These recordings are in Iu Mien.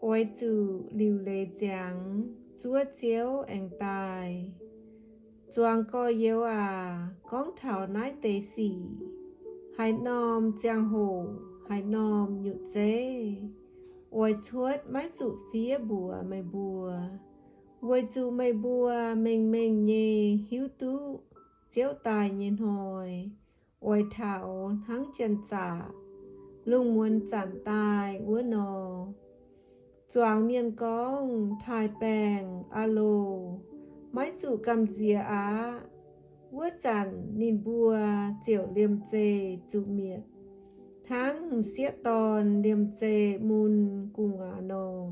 Oix zuqc liuc leiz ziangx zuov Ziouv aengx daaih. Zuangx gorx-youz aac, gorngv taux naaiv deix sic, haaix norm ziangh hoc, haaix norm nyutc zeiv, oix cuotv maiv zuqc fiev mbuox meih mbuo, weic zuqc meih mbuo mengh mengh nyei hiuv duqv Ziouv daaih nyei hnoi oix taux hnangv janx-zaqc lungh muonz zanc daaih wuov nor. Zuangx mienh gorngv taaih-baengh aah loh, maiv zuqc gamh nziex aqv. Wuov zanc ninh mbuo ziouc liemh zeih zuqc mietc, hnangv m'sieqv dorn liemh zeih mun gu'nguaaz nor,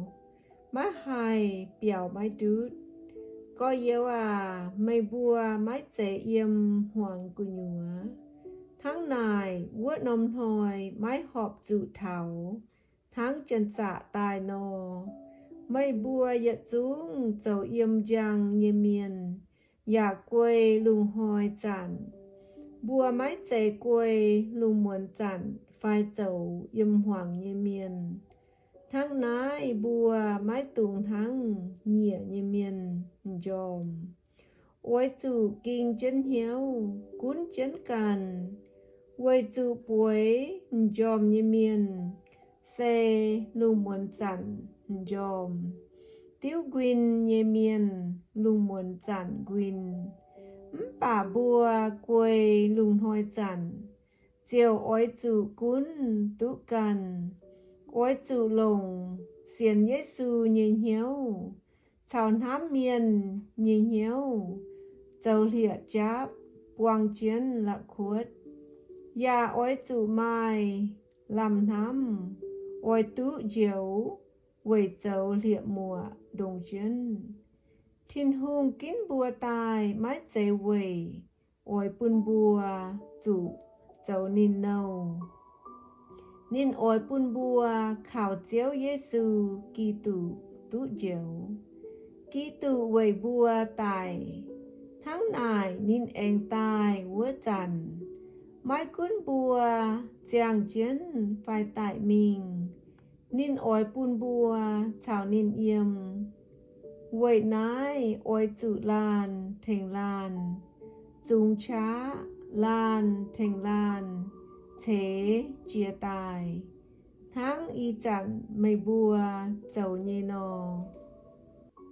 maiv haih biaux maiv ndutv. Gorx-youz aac, meih mbuo maiv zeiz yiem hmuangx gu'nyuoz. Hnangv naaic, wuov norm hnoi maiv horpc zuqc taux hnangv janx-zaqc daaih nor. Meih mbuo yietc zungv zoux yiem njang nyei mienh yaac guei lungh hnoi zanc. Mbuo maiv zeiz guei lungh muonz zanc fai zoux yiem hmuangx nyei mienh. Hnangv naaiv mbuo maiv dungx hnangv nyiec nyei mienh m'njormh, oix zuqc ging jienv hnyouv gunv jienv ganh, weic zuqc bueix m'njormh nyei mienh se lungh muonz zanc m'njormh, diuv nquin nyei mienh lungh muonz zanc nquin. Mv baac mbuo guei lungh hnoi zanc ziouc oix zuqc gunv duqv ganh. Oix zuqc longc sienx Yesu nyei hnyouv caux hnamv mienh nyei hnyouv zoux hlieqv-jaapv buang jienv la'kuotv, yaac oix zuqc maaih lamh hnamv oix duqv njoux weic zoux hlieqv-muoqc ndongc jienv. Tin-Hungh ginv mbuo daaih maiv zeiz weic oix bun mbuo zuqc zoux ninh nouh. Ninh oix bun mbuo kaux Ziouv Yesu Giduc duqv njoux. Giduc weic mbuo daic, hnangv naaic ninh aengx daaih wuov zanc, maiv gunv mbuo ziangh jienv fai daic mingh, ninh oix bun mbuo caux ninh yiem. Weic naaiv oix zuqc laanh tengx laanh zungx qaqv, laanh tengx laanh ceix jiez daaih, hnangv ih zanc meih mbuo zoux nyei nor.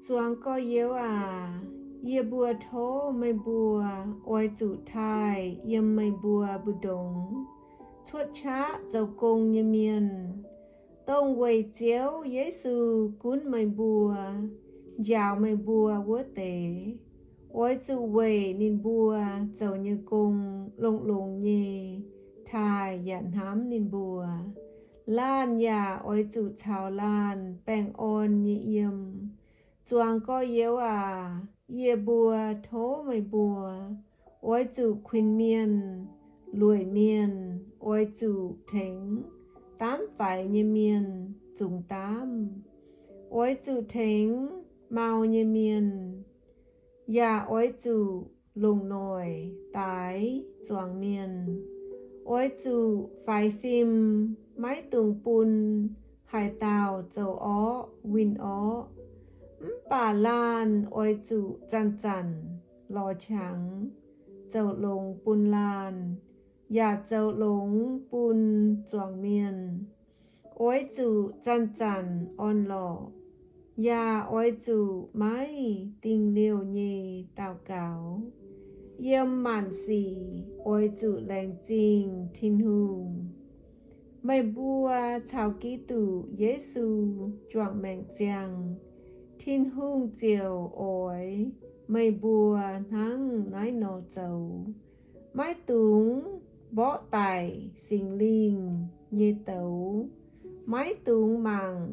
Zuangx gorx-youz aac, yie mbuo tov meih mbuo oix zuqc taaih yiem meih mbuo mbu'ndongx cuotv qaqv zoux gong nyei mienh, dongh weic Ziouv Yesu gunv meih mbuo, njaaux meih mbuo wuov deix. Oix zuqc weic ninh mbuo zoux nyei gong longx-longx nyei taaih yaac hnamv ninh mbuo. Laanh yaac oix zuqc caux laanh baengh orn nyei yiem. Zuangx gorx-youz aac, yie mbuo tov meih mbuo oix zuqc kuinx mienh, lueic mienh, oix zuqc tengx daamv faix nyei mienh zungx daamv, oix zuqc tengx mau nyei mienh, yaac oix zuqc longc noic daix zuangx mienh. Oix zuqc faix fim, maiv dungx bun haaix dauh zoux orqv winh orqv. Mv baac laanh oix zuqc zanc-zanc lorz qangx, zoux longx bun laanh, yaac zoux longx bun zuangx mienh. Oix zuqc zanc-zanc orn-lorqc, yaac oix zuqc maiv dingh liouh nyei daux gaux. Yiem maanc sic oix zuqc laengz zingh Tin-Hungh. Meih mbuo caux Giduc Yesu juangc maengc ziangh, Tin-Hungh ziouc oix meih mbuo hnangv naaiv nor zoux. Maiv dungx mborqv daic Singx Lingh nyei douz. Maiv dungx mangc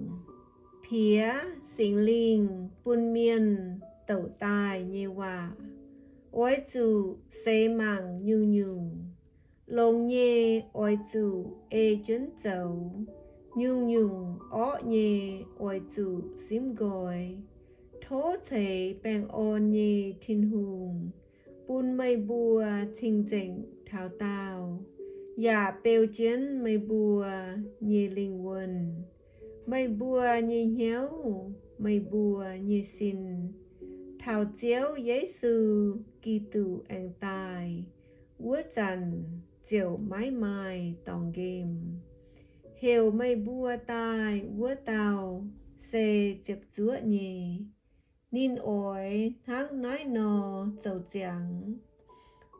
piex Singx Lingh bun mienh douc daaih nyei waac. Oix zuqc seix mangc nyungc-nyungc. Longx nyei oix zuqc ei jienv zoux. Nyungc-nyungc orqv nyei oix zuqc simv nqoi. Tov ceix baengh orn nyei Tin-Hungh bun meih mbuo cing-nzengc taux daauh, yaac beu jienv meih mbuo nyei lingh wuonh. meih mbuo nyei hnyouv, meih mbuo nyei sin, taux Ziouv Yesu Giduc aengx daaih wuov zanc ziouc maiv maaih dorngx nqemh. Heuc meih mbuo daaih wuov dauh se ziepc zuoqv nyei. Ninh oix hnangv naaiv nor zoux ziangx.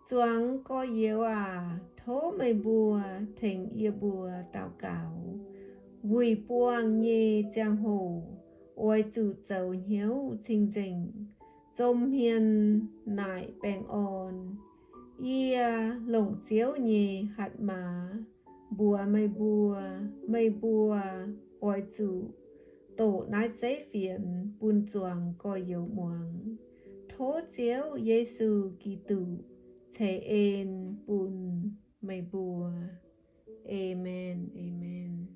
Zuangx gorx-youz aac, tov meih mbuo tengx yie mbuo daux gaux, wuic buangh nyei ziangh hoc oix zuqc zoux hnyouv cing-nzengc, zom hmien naaic baengh orn. Yie longc Ziouv nyei hatc maaz mbuox meih mbuo, meih mbuo oix zuqc doqc naaiv zeiv fienx bun zuangx gorx-youz muangx. Tov Ziouv Yesu Giduc ceix en bun meih mbuo. Aamen. Aamen.